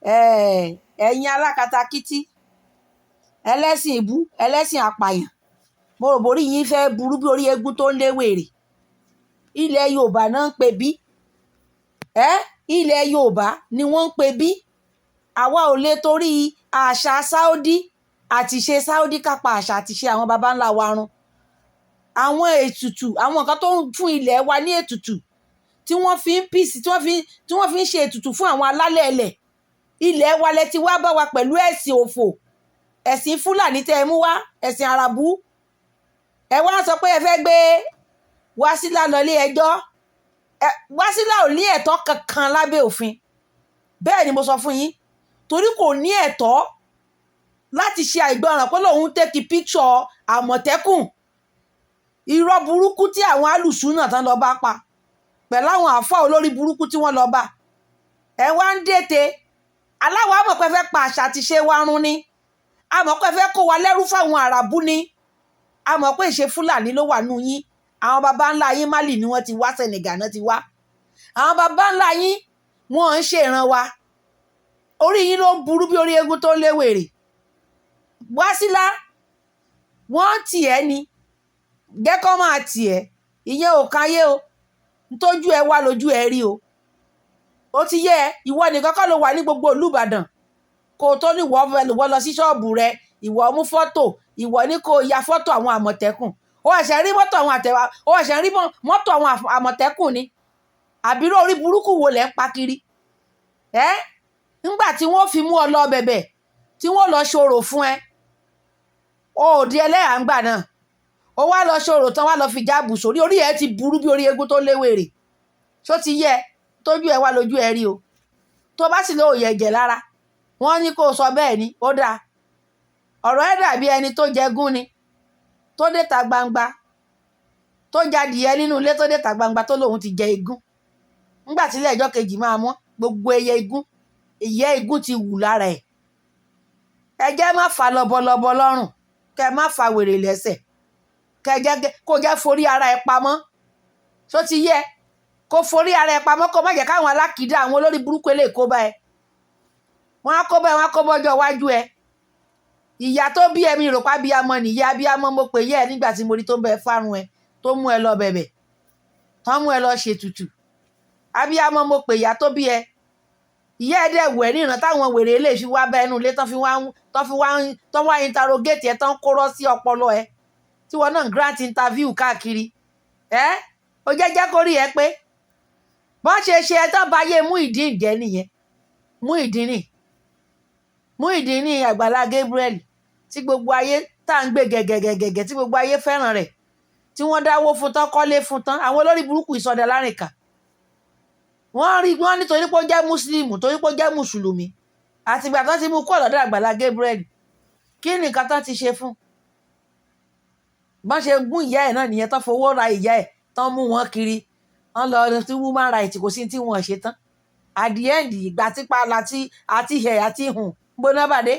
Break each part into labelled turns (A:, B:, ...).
A: Ẹ̀yin alákatakítí, ẹlẹ́sìn ibú, ẹlẹ́sìn apààyàn, mo rò borí yín fẹ́ burú bí orí eégún tó ń lé wèrè. Ilẹ̀ Yorùbá náà ń pè bí. Ilẹ̀ Yorùbá ni wọ́n ń pè bí. Àwa ò lè torí àṣà Saudi àti ìṣe Saudi ká pa àṣà àti ìṣe àwọn baba ńlá wa run. Àwọn ètùtù, àwọn nǹkan tó ń fún ilẹ̀ wa ní ètùtù, tí wọ́n fi ń pìsì, tí wọ́n fi ń ṣe ètùtù fún àwọn alálẹ̀ ilẹ̀. Ilẹ̀ wa lẹ ti wá bá wa pẹ̀lú ẹ̀sìn òfò, ẹ̀sìn Fúlàní tẹ́ ẹ mú wá, ẹ̀sìn Àràbù. Ẹ wá sọ pé ẹ fẹ́ gbé Wásílà lọ ilé ẹjọ́. Wásílà ò ní ẹ̀tọ́ kankan lábẹ́ òfin. Bẹ́ẹ̀ ni mo sọ fún yín, torí kò ní ẹ̀tọ́ láti ṣe àìgbọràn pé lòun take picture Àmọ̀tẹ́kùn. Irọ́ burúkú tí àwọn alùsùnà tán lọ bá pa pẹ̀lú àwọn àáfàá olórí burúkú tí wọ́n lọ bá. Ẹ wá ń dètè aláwọ̀, àmọ̀ pé fẹ́ pa àṣà àti ṣe wa run ni, àmọ̀ pé fẹ́ kó wa lẹ́rú fáwọn Àràbù ni, àmọ̀ pé ìṣe Fúlàní ló wà nù yín. Àwọn baba ńlá yín, Málì ni wọ́n ti wá, Senegal náà ti wá. Àwọn baba ńlá yín, wọ́n ń ṣe ìran wa. Orí yín ló ń burú bí orí eégún tó ń lé wèrè. Wásílà, wọ́n tì ẹ́ ni, jẹ́ kó máa tì ẹ́, ìyẹn ò káyé o. Ntójú ẹ wá lójú ẹ rí o. Ó ti yẹ ẹ, ìwọ nìkan kọ́ ló wà ní gbogbo ìlú Ìbàdàn kó o tó ní ìwọ fẹ́ ìwọ lọ sí ṣọ́ọ̀bù rẹ, ìwọ mú fọ́tò, ìwọ ní kó o ya fọ́tò àwọn Àmọ̀tẹ́kùn. Ó ẹ̀ṣẹ̀ rí mọ́tò àwọn àtẹ̀wá, ó ẹ̀ṣẹ̀ rí mọ́tò àwọn Àmọ̀tẹ́kùn ni. Àbíró orí burúkú wo lẹ̀ ń pa kiri ẹ́? Ńgbà tí wọ́n fi mú ọ lọ bẹ̀bẹ̀, tí wọ́n lọ ṣòro fún ẹ, o ò di ẹlẹ́yà ńgbà náà. Ó wá lọ ṣòro tán, wá lọ fi jáàbù sórí. Orí ẹ ti burú bí orí eégún tó léwèrè. Ṣó ti yẹ? Tójú ẹ wá lójú ẹ rí o. Tó bá sì lọ òye ẹ̀jẹ̀ lára, wọ́n ní kó o sọ bẹ́ẹ̀ ni. Ó dáa, ọ̀rọ̀ ẹ dàbí ẹni tó jẹgún ni, tó déta gbangba, tó jadìyẹ nínú ilé, tó déta gbangba, tó lóun ti jẹ igún. Nígbà tí ilé ẹjọ́ kejì máa mọ́, gbogbo ẹyẹ igún, ìyẹ́ igún ti wù lára ẹ̀. Ẹ jẹ́ má fa lọ́bọlọ́bọ lọ́rùn, kẹ́ má fa wèrè lẹ́sẹ̀, kẹ́ jẹ́ kó jẹ́ forí ara ẹ pamọ́. Ṣó ti yẹ kó forí ara ẹ pamọ́, kó má jẹ́ káwọn alákìídá, àwọn olórí burúkú eléyìí kó bá ẹ? Wọ́n á kó bá ẹ, wọ́n á kó bọ́jọ́ iwájú ẹ. Ìyá tó bí ẹmi rò pa abiyamọ nìyá. Abiyamọ mo pè yẹ ẹ nígbà tí mo rí tó ń bẹ fárun ẹ, tó mú ẹ lọ bẹ̀bẹ̀, tó mú ẹ lọ ṣètùtù. Abiyamọ mo pè ìyá tó bí ẹ. Ìyá ẹ dẹ̀ wẹ̀ níran táwọn wèrè eléyìí fi wá bá ẹnu ilé, tán fi wá interrogate ẹ, tán kóró sí ọpọlọ ẹ, tí wọn náà grant interview káàkiri ẹ. Ó jẹ́jẹ́ kó rí ẹ pé bọ́n ṣe ṣe ẹ tán bá yé Muyideen jẹ́ nìyẹn. Muyideen ní, Muyideen ní Àgbàlá Gabriel tí gbogbo ayé tá à ń gbé gẹ̀gẹ̀gẹ̀gẹ̀, tí gbogbo ayé fẹ́ràn rẹ̀, tí wọ́n dáwó fún tán, kọ́lé fún tán. Àwọn olórí burúkú ìsọdẹ lárìnká, wọ́n rí wọ́n nítorí pé ó jẹ́ mùsùlùmí, torí pé ó jẹ́ mùsùlùmí. Àtìgbà tán ti mú kó lọ́dọ̀ Àgbàlá Gabriel, kí ni nǹkan tán ti ṣe fún? Bọ́n ṣe gún ìyá ẹ̀ náà nìyẹn, tán fowó ra ìyá ẹ̀, tán mú wọn kiri, wọ́n lọ sí woman right, kò sí tí wọ́n ṣe tán. At the end, ìgbà tí pa àti àti ẹ̀ àti hùn gbóná bàdé.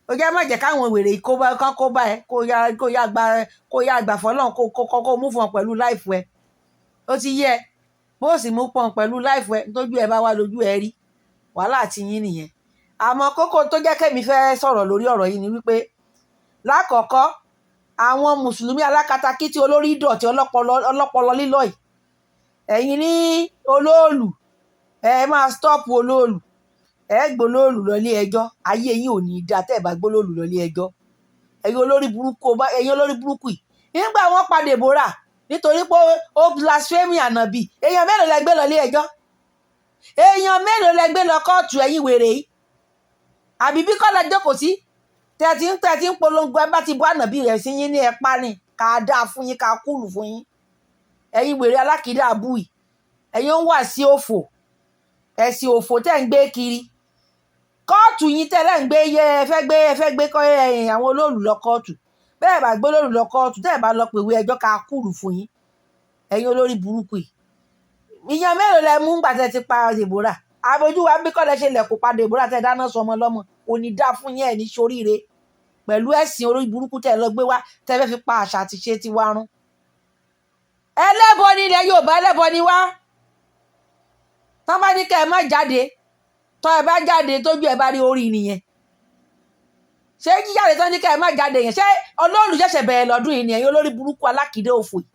A: Ó jẹ́ má jẹ́ káwọn wèrè kó bá kán kó bá ẹ, kó yá gbà fọlọ́run, kó mú fún ọ pẹ̀lú life ẹ. Ó ti yẹ bó sì mú pọ́n pẹ̀lú life ẹ. Tójú ẹ bá wá lójú ẹ rí, wàhálà ti yín nìyẹn. Àmọ́ kókó tó jẹ́ kẹ́mi fẹ́ sọ̀rọ̀ lórí ọ̀rọ̀ yìí ni wípé, lákọ̀ọ́kọ́, àwọn mùsùlùmí alákatakítí, olórí ìdọ̀tí, ọlọ́pọlọ lílọ́ yìí, ẹ̀yin ní olóòlù, ẹ máa stop olóòlù. Ẹ gbólóòlù lọ ilé ẹjọ́, ayé yín ò ní í dáa tẹ́ ẹ bá gbólóòlù lọ ilé ẹjọ́. Ẹ̀yin olórí burúkú, ẹ̀yin olórí burúkú yìí, nígbà wọ́n pa Deborah nítorí pé ó blasphemy ànàbì, èèyàn mélòó lẹ gbé lọ ilé ẹjọ́? Èèyàn mélòó lẹ gbé lọ kóòtù? Ẹ̀yin wèrè yìí, àbí bí kọ́lá jókòó sí tẹ́tí ń polongo, ẹ bá ti bọ́ ànàbì rẹ̀ sí yín ní ẹ pa ni, ká dáa fún yín, ká kúlù fún yín. Ẹ̀yin wèrè alákìídá àbú yìí, ẹ̀yin ń wà sí òfò, ẹ̀sìn òfò tẹ́ ń gbé kiri kóòtù yín, tẹ́lẹ̀ ń gbé yẹ. Ẹ fẹ́ gbé kọ́ ẹ̀yìn àwọn olóòlù lọ kóòtù. Bẹ́ẹ̀ bá gbé olóòlù lọ kóòtù, tẹ́ ẹ̀ bá lọ pèwé ẹjọ́, ká kúlù fún yín. Ẹ̀yin olórí burúkú yìí, ìyẹn mélòó lẹ mú ńgbà tẹ́ ti pa Deborah? Àbójú wa bí kọ́lẹ̀ ṣe lẹ̀kùn pa Deborah, tẹ́ dáná sọ ọmọ lọ́mọ. Kò ní dá fún yín, ẹ̀ ní soríire pẹ̀lú ẹ̀sìn orí burúkú tẹ́ lọ gbé wá, tẹ́ fẹ́ fi pa àṣà àti ṣe tiwa run. Ẹlẹ́bọ ní ilẹ̀ Yorùbá, ẹlẹ́bọ ni wá. Tán bá ní kẹ́ ẹ má jáde. Tọ́ ẹ bá jáde, tójú ẹ bá rí orí nìyẹn. Ṣé jíjáde tán ní ká ẹ má jáde yẹn, ṣé Ọlọ́run ṣẹ̀ṣẹ̀ bẹ̀rẹ̀ lọ́dún yìí ni? Ẹ̀yin olórí burúkú alákìdé òfò yìí,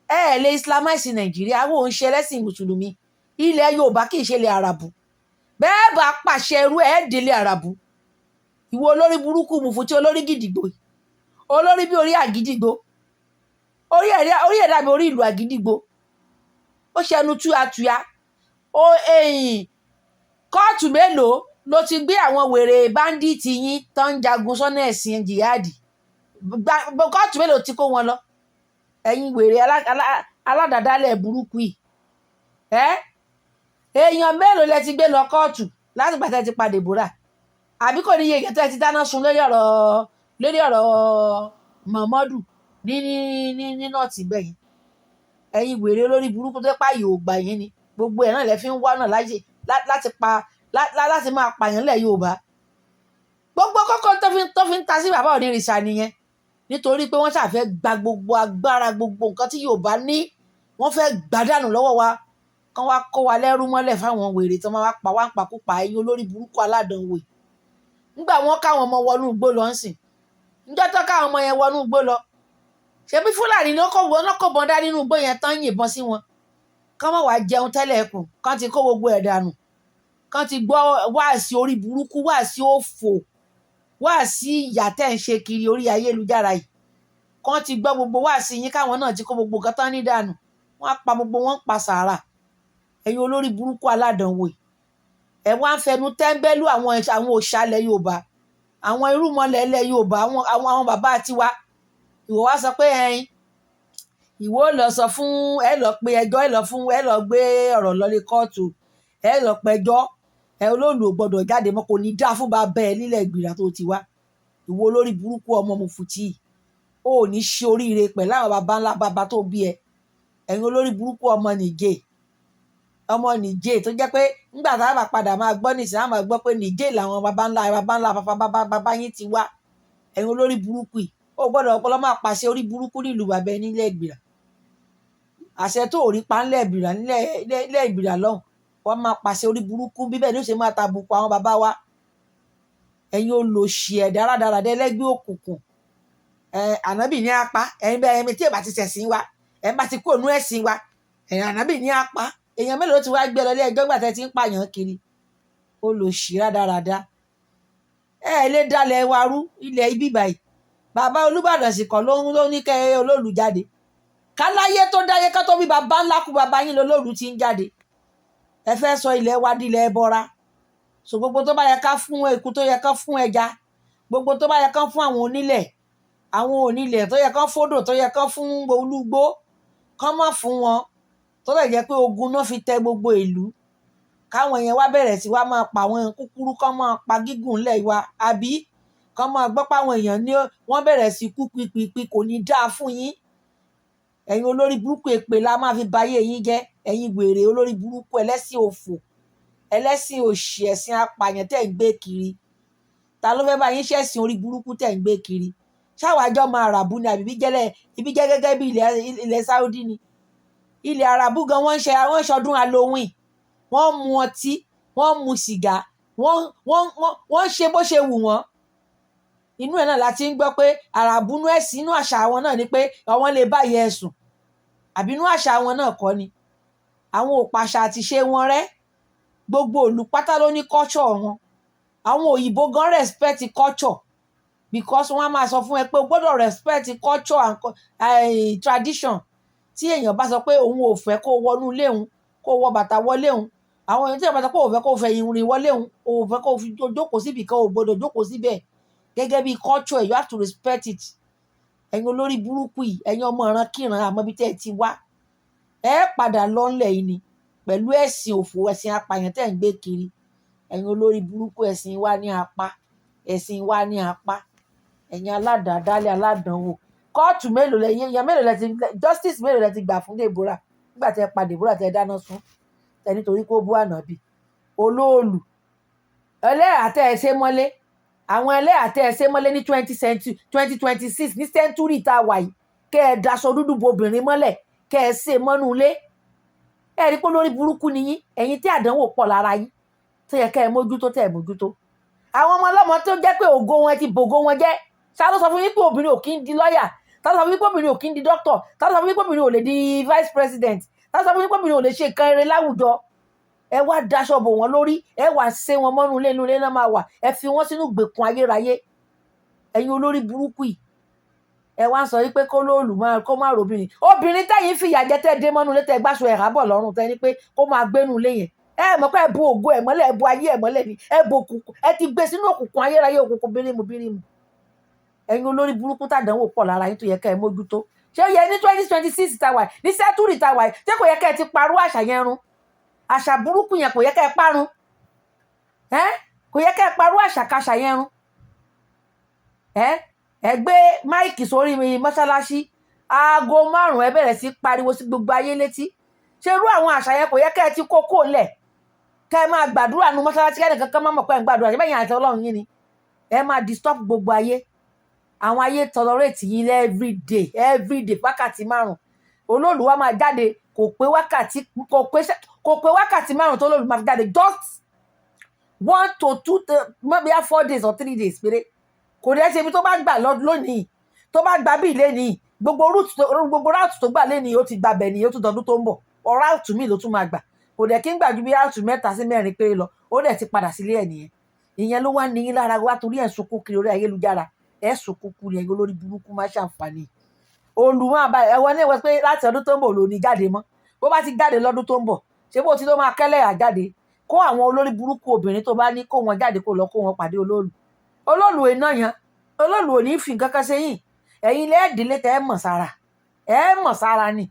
A: ẹ ẹ̀ lè islamize Nàìjíríà. Àwọn òun ṣe ẹlẹ́sìn mùsùlùmí. Ilẹ̀ Yorùbá kì í ṣe ilẹ̀ Àràbù. Bẹ́ẹ̀ bá pàṣẹ irú ẹ̀ délé Àràbù. Ìwọ olórí burúkú mùfútí, olórí gidigbo, olórí bí orí àgídìgbò, orí ẹ̀ dàbí orí ìlú àgídìgbò. Ó ṣẹnu túyatúya. Ó ẹ̀yìn kóòtù mélòó ló ti gbé àwọn wèrè bandit yín tó ń jagun sọ́nà ẹ̀sìn jihadi? Kóòtù mélòó ti kó wọn lọ? Ẹ̀yin wèrè aládàádálẹ̀ burúkú yìí, ẹ́ èèyàn mélòó lẹ ti gbé lọ kóòtù láti gbà tẹ́ ti pa Deborah? Àbí kò ní iye èèyàn tẹ́ ti dáná sun lórí ọ̀rọ̀ Muhammadu ní North gbẹ̀yìn? Ẹ̀yin wèrè olórí burúkú tó pààyè ò gbà yín ni. Gbogbo ẹ̀ náà lẹ fi ń wá náà láti pa, láti máa pààyàn lẹ̀ Yorùbá. Gbogbo kókó tó fi ń ta sí bàbá Onírìṣà nìyẹn, nítorí pé wọ́n ṣàfẹ́ gba gbogbo agbára, gbogbo nǹkan tí Yorùbá ní, wọ́n fẹ́ gbàdánù lọ́wọ́ wa, kán wá kó wa lẹ́rú mọ́lẹ̀ fáwọn wèrè tó máa wá pa wá ń pakúpa. Ẹ̀yin olórí burúkú aládàánwò yìí, nígbà wọ́n káwọn ọmọ wọnú igbó lọ ń sìn, níjọ́ tó káwọn ọmọ yẹn wọnú igbó lọ, ṣebí Fúlàní ló kó wọn kó bọ́n dá nínú igbó yẹn tán, yìnbọn sí wọn, kán mọ̀ wá jẹun tẹ́lẹ̀ ẹkùn, kán ti kó gbogbo ẹ̀ dànù, kán ti gbọ́ wáàsí orí burúkú, wáàsí òfò, wáàsí ìyà tẹ́ ń ṣe kiri orí ayélujára yìí. Kán ti gbọ́ gbogbo wáàsí yín, káwọn náà ti kó gbogbo nǹkan tán ní dànù, wọ́n á pa gbogbo wọn pa sàárà. Ẹ̀yin olórí burúkú aládàánwò yìí, ẹ̀ wá ń fẹnu tẹ́ńbẹ́lú àwọn òòṣàlẹ̀ Yorùbá, àwọn irúnmọlẹ̀ ilẹ̀ Yorùbá, àwọn bàbá tiwa. Ìwọ wá sọ pé ẹyin ìwọ lọ sọ fún ẹ, lọ pe ẹjọ́, ẹ lọ fún ẹ, lọ gbé ọ̀rọ̀ lọlé kóòtù, ẹ lọ pẹjọ́ ẹ, olóòlù ò gbọdọ̀ jáde mọ́. Kò ní dá fún bàbá ẹ nílẹ̀ Ìgbìrà tó ti wá. Ìwọ olórí burúkú ọmọ mùfùtì, ó ò ní ṣe oríire pẹ̀lú àwọn baba ńlá baba tó bí ẹ. Ẹ̀yin olórí burúkú ọmọ nìjẹ́, ọmọ nìjẹ́ tó jẹ́ pé nígbà tá a bá padà máa gbọ́ nìsín, a máa gbọ́ pé nìjẹ́ làwọn baba ńlá baba ńlá baba baba yín ti wá. Ẹ̀yin olórí burúkú yìí, ó gbọ́dọ̀ ọpọlọ máa pàṣẹ orí burúkú nílùú bàbá ẹ nílẹ̀ Ìgbìrà. Àṣẹ tó rí pa ńlẹ̀ Ìgbìrà, nílẹ̀ Ìgbìrà lọ́hùn, wọ́n máa pàṣẹ orí burúkú bíbẹ̀ ní ó ṣe máa tàbùkù àwọn bàbá wa. Ẹ̀yin olòṣì ẹ̀dá rádaràdá, ẹlẹ́gbẹ́ òkùnkùn ẹ̀, ànábì ní apá ẹ̀yin bẹ́ẹ̀. Ẹ̀yin tí ò bá ti ṣẹ̀sìn wa, ẹ̀ bá ti kó ònú ẹ̀sìn wa, ẹ̀yin ànábì ní apá. Èèyàn mélòó ti wá gbé lọ ilé ẹjọ́ gbà tẹ́ ti ń pààyàn kiri? Olòṣì rádaràda, ẹ ẹ lè dalẹ̀ wa rú ilẹ̀ ibi báyìí. Bàbá Olúbàdàn sì kọ́ ló ní kẹ́ olóòlù jáde. Káláyé tó dáyé, ká tó bí bàbá ńlá kú bàbá yín lolóòlù ti ń jáde. Ẹ fẹ́ sọ ilẹ̀ wa dilẹ̀ ẹbọra. So gbogbo tó bá yẹ ká fún eku, tó yẹ ká fún ẹja, gbogbo tó bá yẹ ká fún àwọn onílẹ̀, àwọn onílẹ̀, tó yẹ ká fódò, tó yẹ ká fún olúgbó, kán má fún wọn, tó lè jẹ́ pé ogun náà fi tẹ gbogbo ìlú, káwọn yẹn wá bẹ̀rẹ̀ sí wá máa pa àwọn kúkúrú, kán máa pa gígùn ńlẹ̀ wa, àbí kán máa gbọ́ páwọn èèyàn ní wọ́n bẹ̀rẹ̀ sí kú pípípí. Kò ní dáa fún yín, ẹ̀yin olórí burúkú. Èpè la máa fi bayé yín jẹ́. Ẹ̀yin wèrè olórí burúkú, ẹlẹ́sìn òfò, ẹlẹ́sìn òṣì, ẹ̀sìn apààyàn tẹ̀ ń gbé kiri. Ta ló fẹ́ bá yín ṣẹ̀sìn orí burúkú tẹ̀ ń gbé kiri? Ṣáwájọ́ máa ràbú ni, àbí jẹ́lẹ̀ ibi jẹ́ gẹ́gẹ́ bí ilẹ̀ Saudi ni? Ilẹ̀ Àràbù gan, wọ́n ń ṣe, wọ́n ń ṣọdún Halloween, wọ́n ń mu ọtí, wọ́n ń mu sìgá, wọ́n ń ṣe bó ṣe wù wọ́n. Inú ẹ̀ náà la ti ń gbọ́ pé àràbù inú ẹ̀sìn, inú àṣà wọn náà ni pé àwọn lè bá yẹ ẹ̀sùn, àbí inú àṣà wọn náà kọ́ ni? Àwọn ò pàṣà àti ṣe wọn rẹ́. Gbogbo ìlú pátá ló ní culture wọn. Àwọn òyìnbó gan respect culture, because wọ́n á máa sọ fún ẹ pé o gbọ́dọ̀ respect culture and tradition. Tí èèyàn bá sọ pé òun ò fẹ́ kó wọnú ilé òun, kó wọ bàtà wọlé òun, àwọn èèyàn tí èèyàn bá sọ pé òun ò fẹ́ kó fẹ̀yìn rìn wọlé òun, òun ò fẹ́ kó fi jókòó síbì kan, ò gbọ́dọ̀ jókòó síbẹ̀ gẹ́gẹ́ bí culture. You have to respect it. Ẹ̀yin olórí burúkú yìí, ẹ̀yin ọmọ ìran kíran, àmọ́ ibi tẹ́ ẹ ti wá, ẹ padà lọ ńlẹ̀ yìí ni pẹ̀lú ẹ̀sìn òfò, ẹ̀sìn apààyàn tẹ́ ń gbé kiri. Ẹ̀yin olórí burúkú, ẹ̀sìn wa ní apá, ẹ̀sìn wa ní apá. Ẹ̀yin aládàádálẹ̀, aládàánwò, kóòtù mélòó lẹ́yìn, èèyàn mélòó lẹ ti, justice mélòó lẹ ti gbà fún Deborah nígbà tẹ́ pa Deborah, tẹ́ dáná sun tẹ́ nítorí kó bú ànábì? Olóòlù ẹlẹ́yà tẹ́ ẹ ṣe mọ́lé, àwọn ẹlẹ́yà tẹ́ ẹ ṣe mọ́lé ní twenty century, 2026, ní century tá a wà yìí, kẹ́ ẹ daṣọ dúdú bo obìnrin mọ́lẹ̀, kẹ́ ẹ ṣe mọ́nú ilé. Ẹ rí pé lórí burúkú ni yín. Ẹ̀yin tí àdánwò pọ̀ lára yín. Tó yẹ kẹ́ ẹ mójútó, tẹ́ ẹ mójútó. Àwọn ọmọ ọlọ́mọ tó jẹ́ pé ògo wọn ti bògo wọn jẹ́. Ṣá ló sọ fún yín pé obìnrin ò kí ń di lọ́ọ̀yà? Tá ló sọ fún yín pé obìnrin ò kí ń di doctor? Tá ló sọ fún yín pé obìnrin ò lè di vice president? Tá ló sọ fún yín pé obìnrin ò lè ṣe nǹkan rere láwùjọ? Ẹ wá daṣọ bò wọ́n lórí, ẹ wá sé wọn mọ́nú ilé, inú ilé náà máa wà. Ẹ fi wọ́n sínú ìgbèkùn ayérayé. Ẹ̀yin olórí burúkú yìí, ẹ wá ń sọ wípé kó lóòlù máa kó má robìnrin. Obìnrin tẹ́yìn fìyà jẹ, tẹ́ dé mọ́nú ilé, tẹ́ gbáṣọ ẹ̀há bọ̀ lọ́rùn, tẹ́ ní pé kó máa gbénú ilé yẹn, ẹ mọ̀ pé ẹ bu ògo ẹ̀ mọ́lẹ̀, ẹ bu ayé ẹ̀ mọ́lẹ̀ ni. Ẹ bu òkùnkùn, ẹ ti gbé sínú òkùnkùn ayérayé, òkùnkùn bírímù bírímù. Ẹ̀yin olórí burúkú, tàdánwò pọ̀ lára yín tó yẹ ká ẹ mójútó. Ṣé ó yẹ ní 2026 ta wà, ní century ta wà, ṣé kò yẹ ká ẹ ti parú àṣà yẹn run? Àṣà burúkú yẹn, kò yẹ ká ẹ parun ẹ? Kò yẹ ká ẹ parú àṣàkáṣà yẹn run ẹ? Ẹ gbé mic sórí mọ́ṣáláṣí, aago 5, ẹ bẹ̀rẹ̀ sí pariwo sí gbogbo ayé létí. Ṣé irú àwọn àṣà yẹn, kò yẹ ká ẹ ti kó kó lẹ̀, ká ẹ máa gbàdúrà nu mọ́ṣáláṣí, kẹ́nìkan kan má mọ̀ pé ẹ̀ ń gbàdúrà? Ṣé bẹ́ẹ̀ yẹn àti Ọlọ́run yín ni ẹ máa disturb gbogbo ayé? Àwọn ayé tolerate yín every day, every day. Wákàtí 5 olóòlù wa máa jáde, kò pé wákàtí, kò pé wákàtí 5 tó olóòlù máa fi jáde. Just 1 to 2, maybe 4 days or 3 days péré. Kò dẹ́ ṣe ibi tó bá gbà lónìí, tó bá gbà bí lénìí, gbogbo route tó gbà lénìí, ó ti gbà bẹ̀ nìyí, ó tún dọdún tó ń bọ̀, ọ̀ route míì ló tún máa gbà. Kò dẹ̀ kí ń gbà ju bí route mẹ́ta sí mẹ́rin péré lọ, ó dẹ̀ ti padà sílé ẹ̀ nìyẹn. Ìyẹn ló wá ní yín lára wá, torí ẹ̀ sunkún kiri orí ayélujára. Ẹ̀ sunkún kiri, ẹ̀yin olórí burúkú, má ṣàǹfààní olùmọ̀ àbá ẹ̀wọ̀n ní ìwọ pé láti ọdún tó ń bọ̀ ló ní jáde mọ́. Bó bá ti jáde lọ́dún tó ń bọ̀, ṣé bó ti ló máa kẹ́lẹ́ àjáde, kó àwọn olórí burúkú obìnrin tó bá ní, kó wọn jáde, kó lọ kó wọn pàdé olóòlù. Olóòlù iná yan, olóòlù ò ní fi nǹkan kan ṣe yín. Ẹ̀yin lẹ́ẹ̀dínlé tẹ́ ẹ mọ̀ sára, ẹ mọ̀ sára ni.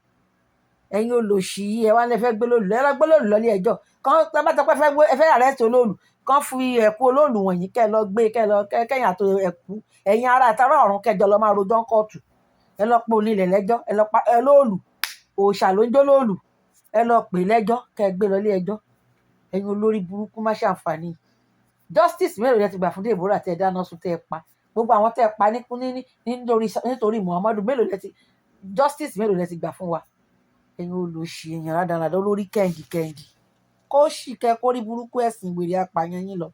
A: Ẹ̀yin olòṣì yìí, ẹ wá lè fẹ́ gbé lóòlù, ẹ lọ gbé lóòlù lọ ní ẹjọ́ kan. Tẹ́ bá tọ́ pé ẹ fẹ́ arrest olóòlù kan, fi ẹ̀kú olóòlù wọ̀nyí, kẹ́ ẹ lọ gbé, kẹ́ ẹ lọ kẹ́yìn àti ẹ̀kú ẹ̀yin ará àtàrà ọ̀run, kẹjọ lọ máa rojọ́ kóòtù. Ẹ lọ pé onílẹ̀ lẹ́jọ́, ẹ lọ pa ẹ lóòlù, òòṣà ló ń jó lóòlù. Ẹ lọ pè lẹ́jọ́, kẹ́ ẹ gbé lọ ilé ẹjọ́. Ẹ̀yin olórí burúkú, má ṣàǹfààní. Justice mélòó lẹ ti gbà fún Deborah tẹ́ ẹ dáná sun, tẹ́ ẹ pa gbogbo àwọn tẹ́ ẹ pa nítorí Muhammadu? Mélòó lẹ ti, justice mélòó lẹ ti gbà fún wa? Ẹ̀yin olòṣì, èèyàn rádaràdà, olórí kẹ́ǹdì kẹ́ǹdì, kó sì kẹ́ kórí burúkú, ẹ̀sìn wèrè apààyàn yín lọ.